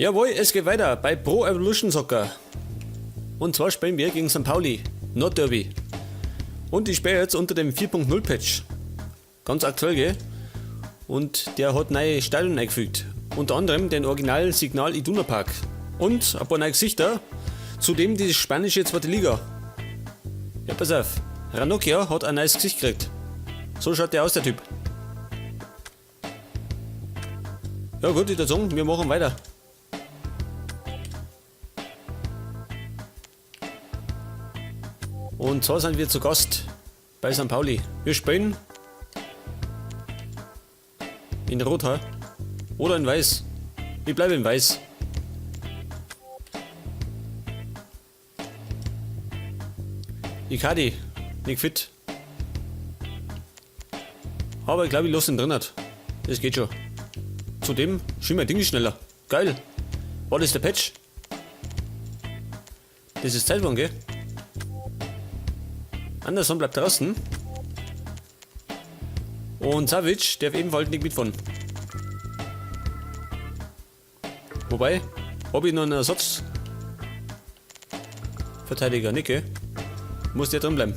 Jawohl, es geht weiter bei Pro Evolution Soccer. Und zwar spielen wir gegen St. Pauli, Nordderby. Und ich spiele jetzt unter dem 4.0 Patch. Ganz aktuell, gell? Und der hat neue Stadion eingefügt. Unter anderem den Original Signal Iduna Park. Und ein paar neue Gesichter. Zudem die spanische zweite Liga. Ja, pass auf. Ranocchia hat ein neues Gesicht gekriegt. So schaut der aus, der Typ. Ja gut, ich würde sagen, wir machen weiter. Und zwar sind wir zu Gast bei St. Pauli. Wir spielen in Rot oder in Weiß. Ich bleibe in Weiß. Icardi, nicht fit. Aber ich glaube, ich lasse ihn drin. Das geht schon. Zudem schieb mein Ding schneller. Geil. War das der Patch? Das ist Zeitwahn, gell? Anderson bleibt draußen. Und Savic darf ebenfalls nicht mitfahren. Wobei, habe ich noch einen Ersatzverteidiger, nicht, gell? Muss der drin bleiben.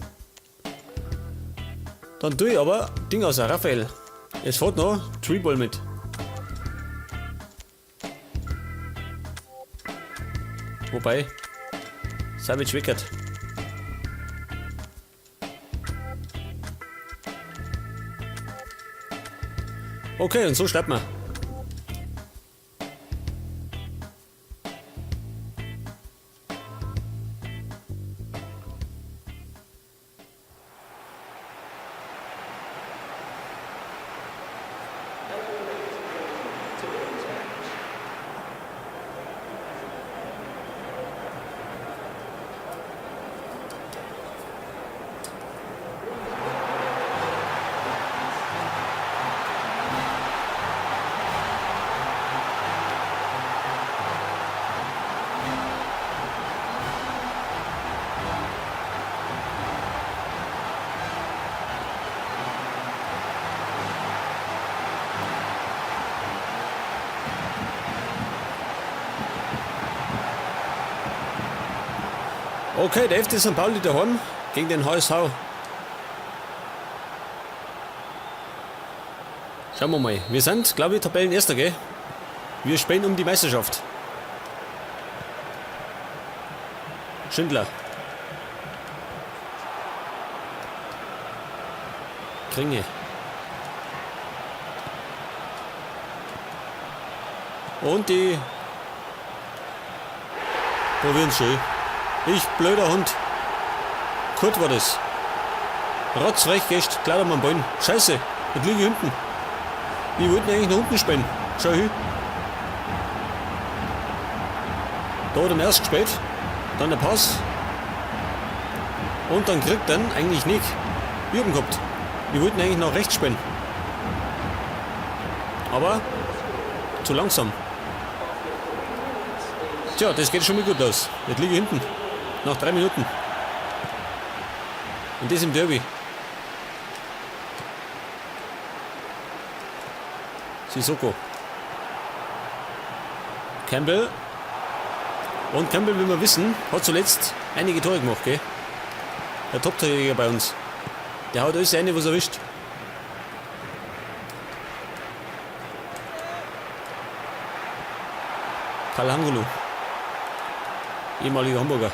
Dann tue ich aber Ding aus, Raphael. Es fährt noch Treeball mit. Wobei, Savic weckert. Okay, und so starten wir. Okay, der FC St. Pauli daheim gegen den HSV. Schauen wir mal. Wir sind, glaube ich, Tabellenerster, gell? Wir spielen um die Meisterschaft. Schindler. Kringe. Und die probieren's schön. Ich, blöder Hund. Kurt war das. Rotzfrech, gehst, klar am Bein. Scheiße, jetzt liege ich hinten. Wir wollten eigentlich nach unten spielen. Schau hin. Da hat er erst gespielt, dann der Pass. Und dann kriegt dann eigentlich nicht. Ich hab ihn gehabt. Wir wollten eigentlich nach rechts spielen. Aber zu langsam. Tja, das geht schon mal gut aus. Jetzt liege ich hinten. Nach 3 Minuten. Und das im Derby. Sissoko. Campbell. Und Campbell, wie wir wissen, hat zuletzt einige Tore gemacht, gell? Der Top-Torjäger bei uns. Der haut alles rein, was er erwischt. Calhanoglu. Ehemaliger Hamburger.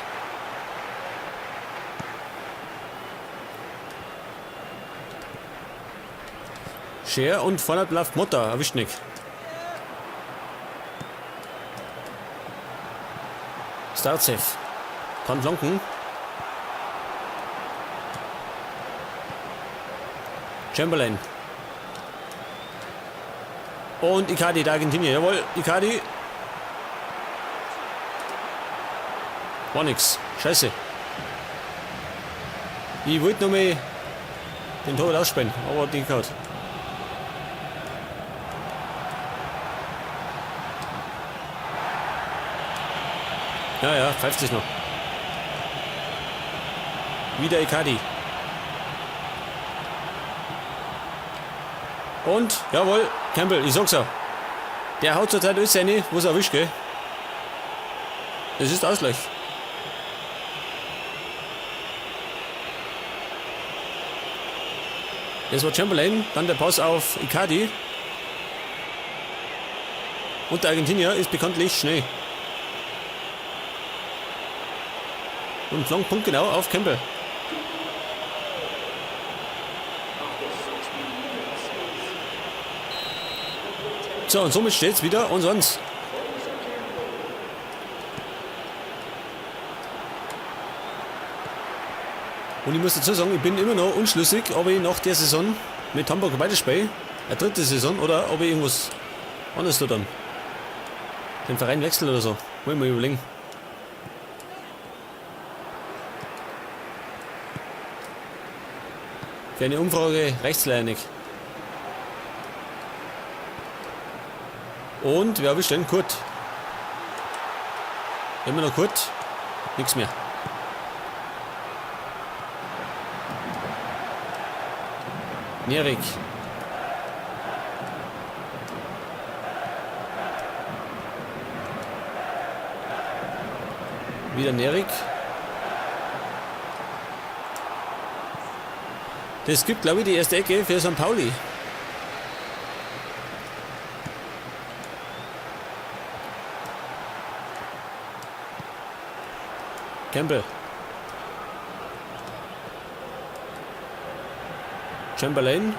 Scher und vorne läuft Motta, erwischt nicht. Starcev. Kann flanken. Chamberlain. Und Icardi, der Argentinier. Jawohl, Icardi. War nix. Scheiße. Ich wollte noch mal den Torwart ausspielen, aber hat nicht gehauen. Ja, ja, pfeift sich noch. Wieder Icardi. Und, jawohl, Campbell, ich sag's ja. Der haut zurzeit alles rein, was er erwischt, gell? Es ist Ausgleich. Das war Chamberlain, dann der Pass auf Icardi. Und der Argentinier ist bekanntlich schnell. Und flankt punktgenau auf Campbell. So, und somit steht's wieder 1-1. Und ich muss dazu sagen, ich bin immer noch unschlüssig, ob ich nach der Saison mit Hamburg weiterspiele, eine dritte Saison, oder ob ich irgendwas anderes tue dann. Den Verein wechsle oder so. Muss ich mal überlegen. Für eine Umfrage reicht's leider nicht. Und wer erwischt denn? Kurt. Immer noch Kurt. Nix mehr. Nerik. Wieder Nerik. Das gibt, glaube ich, die erste Ecke für Sankt Pauli. Campbell. Chamberlain.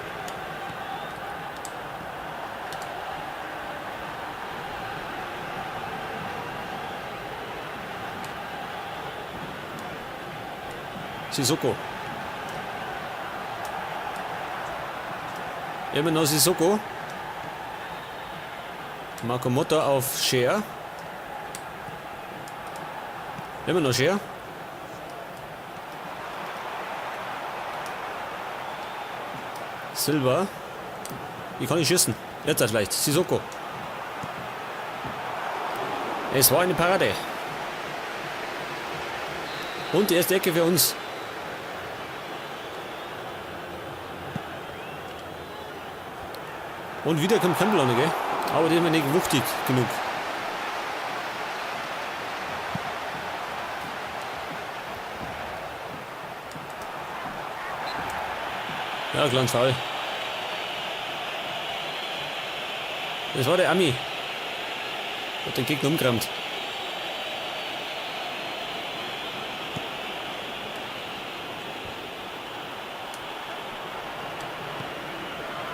Sissoko. Immer noch Sissoko. Marco Motta auf Scher. Immer noch Scher. Silva. Wie kann ich schießen? Jetzt vielleicht. Sissoko. Es war eine Parade. Und die erste Ecke für uns. Und wieder kommt Campbell an, gell? Aber die ist mir nicht wuchtig genug. Ja, kleines Foul. Das war der Ami. Hat den Gegner umgerammt.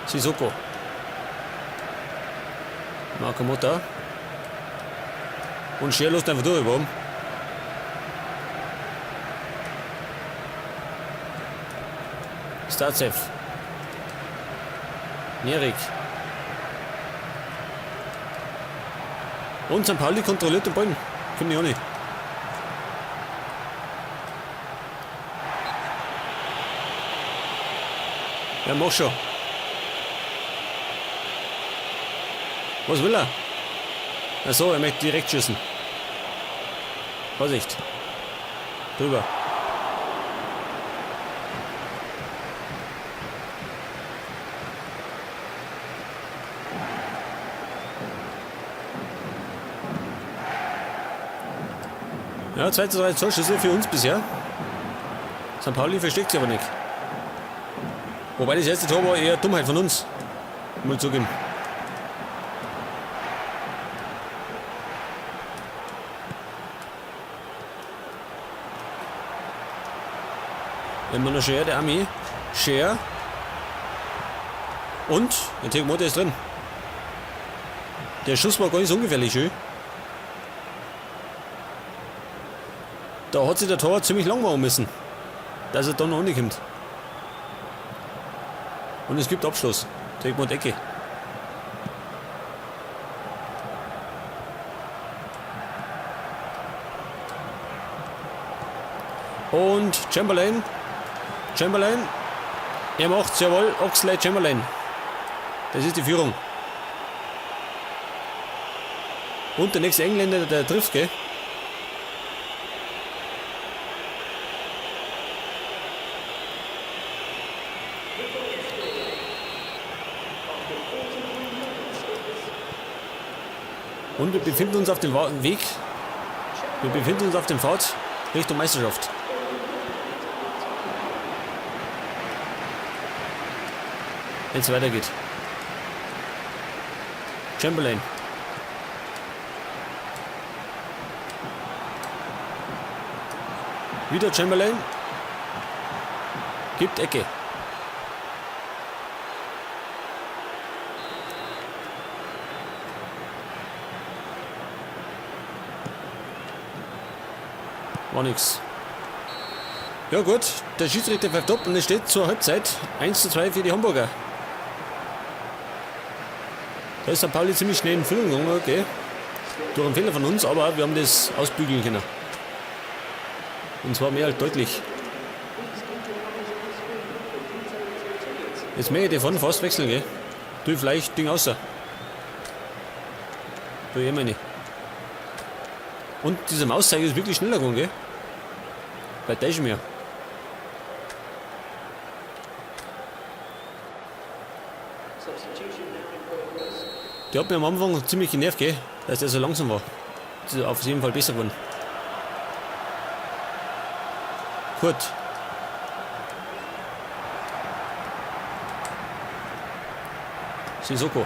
Sissoko. Marco Motta. Und Scher lässt einfach durch, warum? Startsev. Nerik. Und Sankt Pauli kontrolliert den Ball. Finde ich auch nicht. Ja, mach schon. Was will er? Achso, er möchte direkt schießen. Vorsicht. Drüber. Ja, 2:3 Torschüsse für uns bisher. Sankt Pauli versteckt sich aber nicht. Wobei das erste Tor war eher Dummheit von uns. Muss ich zugeben. Immer noch Scher, der Ami. Scher. Und der Thiago Motta ist drin. Der Schuss war gar nicht so ungefährlich, schön. Da hat sich der Torwart ziemlich lang machen müssen, dass er da noch kommt. Und es gibt Abschluss. Thiago Motta Ecke. Und Chamberlain. Chamberlain. Er macht's, jawohl. Oxlade Chamberlain. Das ist die Führung. Und der nächste Engländer, der trifft, gell? Und wir befinden uns auf dem Weg Wir befinden uns auf dem Pfad Richtung Meisterschaft. Wenn es weitergeht. Chamberlain. Wieder Chamberlain. Gibt Ecke. War nix. Ja gut, der Schiedsrichter pfeift ab und es steht zur Halbzeit 1:2 für die Hamburger. Da ist Sankt Pauli ziemlich schnell in Führung gegangen, okay. Durch einen Fehler von uns, aber wir haben das ausbügeln können. Und zwar mehr als deutlich. Jetzt möchte ich davon fast wechseln, gell? Tu ich vielleicht Ding außer. Tu ich meine. Und dieser Mauszeiger ist wirklich schneller geworden, gell? Bei der ist mir. Der hat mir am Anfang ziemlich genervt, gell? Dass der so langsam war. Das ist auf jeden Fall besser geworden. Kurt. Sissoko.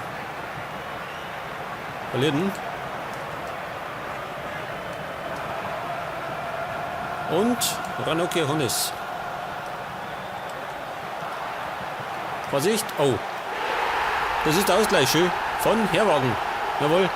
Verliert ihn. Und Ranocchia Honnes. Vorsicht. Oh. Das ist der Ausgleich. Schön. Von Herwagen. Jawohl.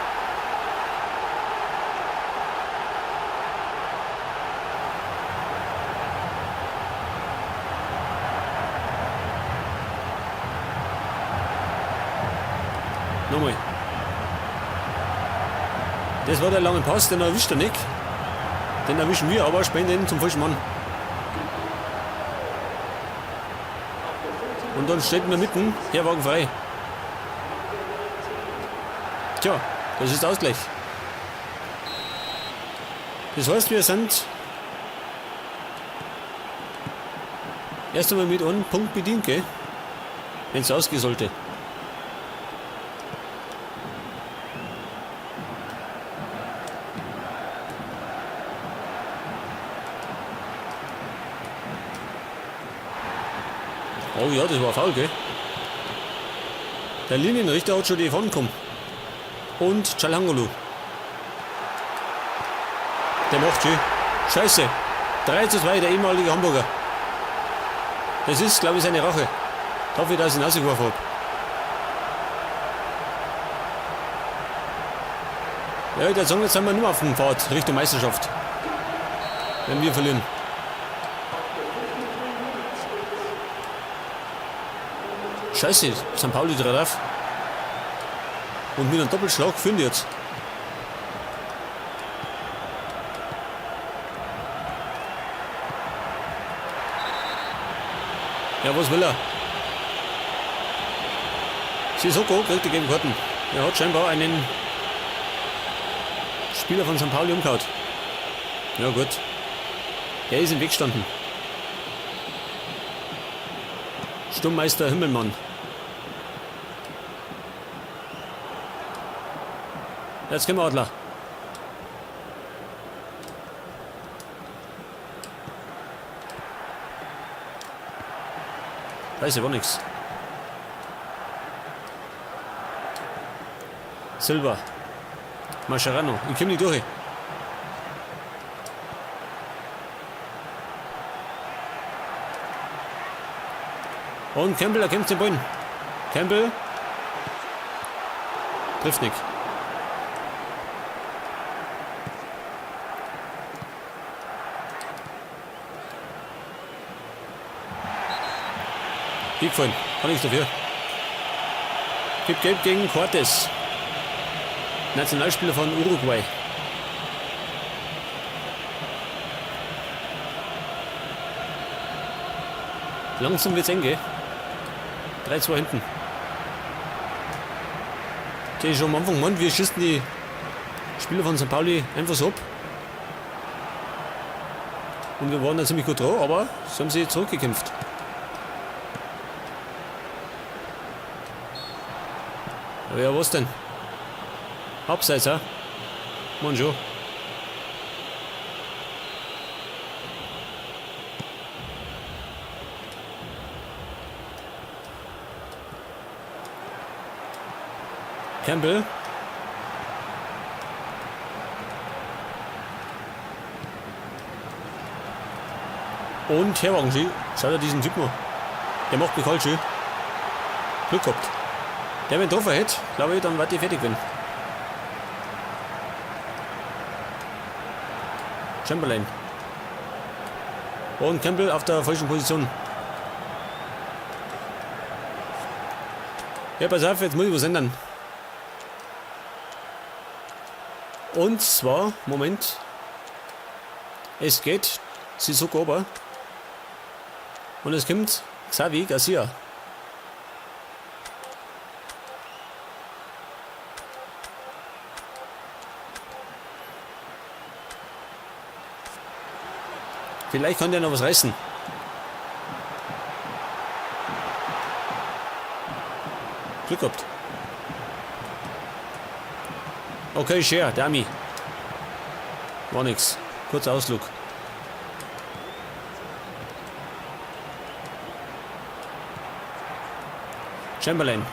Nochmal. Das war der lange Pass, den erwischt er nicht. Den erwischen wir, aber spielen den zum falschen Mann. Und dann steht wir mitten, Herwagen frei. Tja, das ist Ausgleich. Das heißt, wir sind erst einmal mit einem Punkt bedient, gell? Wenn's ausgehen sollte. Oh ja, das war faul, gell? Der Linienrichter hat schon die Fahnen gekommen. Und Çalhanoğlu. Der macht schön. Scheiße. 3:2, der ehemalige Hamburger. Das ist, glaub ich, seine Rache. Dafür, dass ich ihn rausgeworfen hab. Ja, ich würd sagen, jetzt sind wir nur auf dem Pfad Richtung Meisterschaft. Wenn wir verlieren. Scheiße, Sankt Pauli dreht auf. Und mit einem Doppelschlag führen die jetzt. Ja, was will er? Sissoko kriegt die gelben Karten. Er hat scheinbar einen Spieler von Sankt Pauli umgehauen. Ja gut. Er ist im Weg gestanden. Sturmmeister Himmelmann. Jetzt kommen wir, Adler. Scheiße, war nix. Silva. Mascherano. Ich komm nicht durch. Und Campbell erkämpft den Ball. Campbell trifft nicht. Gefallen. Kann nichts dafür. Gibt Gelb gegen Cortes. Nationalspieler von Uruguay. Langsam wird's eng, gell? 3-2 hinten. Okay, schon am Anfang gemeint, wir schießen die Spieler von Sankt Pauli einfach so ab. Und wir waren da ziemlich gut dran, aber sie haben sich zurückgekämpft. Aber ja, was denn? Abseits, hä? Mann schon. Campbell. Und Herwagen, schau. Schau dir diesen Typ mal. Der macht mich kalt, schön. Glück gehabt. Der, wenn getroffen hätte, glaube ich, dann war die fertig gewesen. Chamberlain. Und Campbell auf der falschen Position. Ja, pass auf, jetzt muss ich was ändern. Und zwar, Moment. Es geht Sissoko ober. Und es kommt Xavi Garcia. Vielleicht kann der noch was reißen. Glück gehabt. Okay, Scher, Dami. War nix. Kurzer Ausflug. Chamberlain.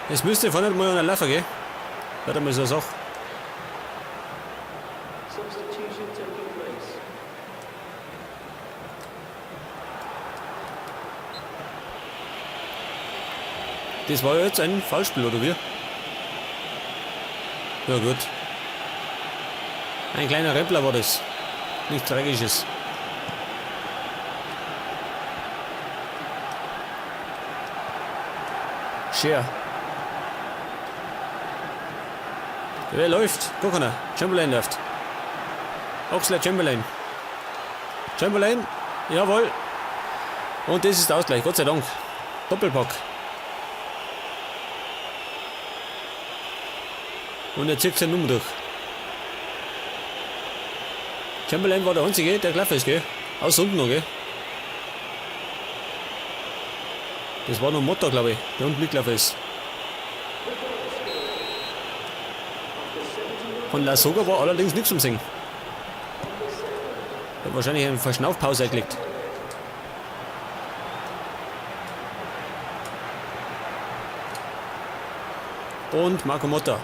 Es müsste vorne mal einer laufen, gell? Warte mal so eine Sache. Substitution taking place. Das war ja jetzt ein Foulspiel, oder wie? Ja gut. Ein kleiner Rempler war das. Nichts Tragisches. Scher. Wer läuft? Guck mal. Chamberlain läuft. Oxlade Chamberlain. Chamberlain. Jawohl. Und das ist der Ausgleich. Gott sei Dank. Doppelpack. Und er zieht seine Nummer durch. Chamberlain war der Einzige, der gelaufen ist, gell? Außer unten noch, gell? Das war noch Motta, glaube ich, der unten mitgelaufen ist. Von Lasogga war allerdings nichts zum Singen. Der hat wahrscheinlich eine Verschnaufpause eingelegt. Und Marco Motta.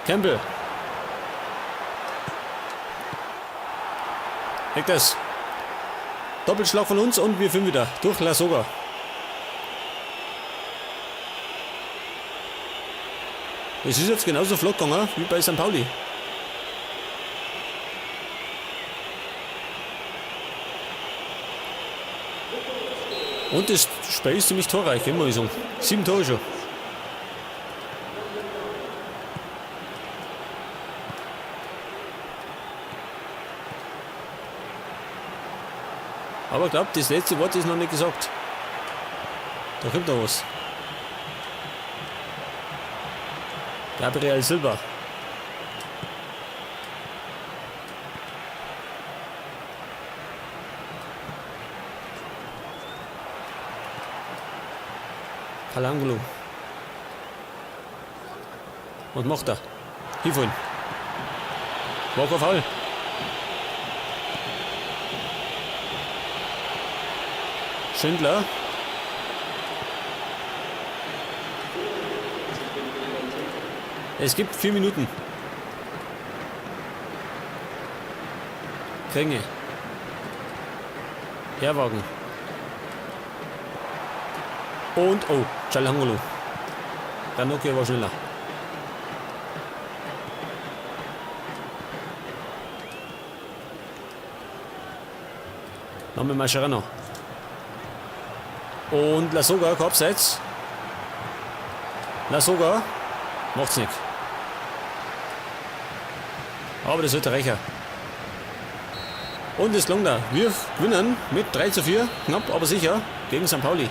Campbell. Weg das. Doppelschlag von uns und wir führen wieder durch Lasogga. Es ist jetzt genauso flott gegangen wie bei Sankt Pauli. Und das Spiel ist ziemlich torreich, muss ich sagen. 7 Tore schon. Aber ich glaub, das letzte Wort ist noch nicht gesagt. Da kommt noch was. Gabriel Silva. Kalangulu. Was macht er? Hinfallen. War kein Foul. Schindler. Es gibt 4 Minuten. Kränge. Herwagen. Und, oh, Çalhanoğlu. Ranocchia war schneller. Nochmal Mascherano. Und Lasogga, Abseits. Lasogga macht's nicht. Aber das wird der Rächer. Und es gelang da. Wir gewinnen mit 3:4, knapp, aber sicher, gegen Sankt Pauli.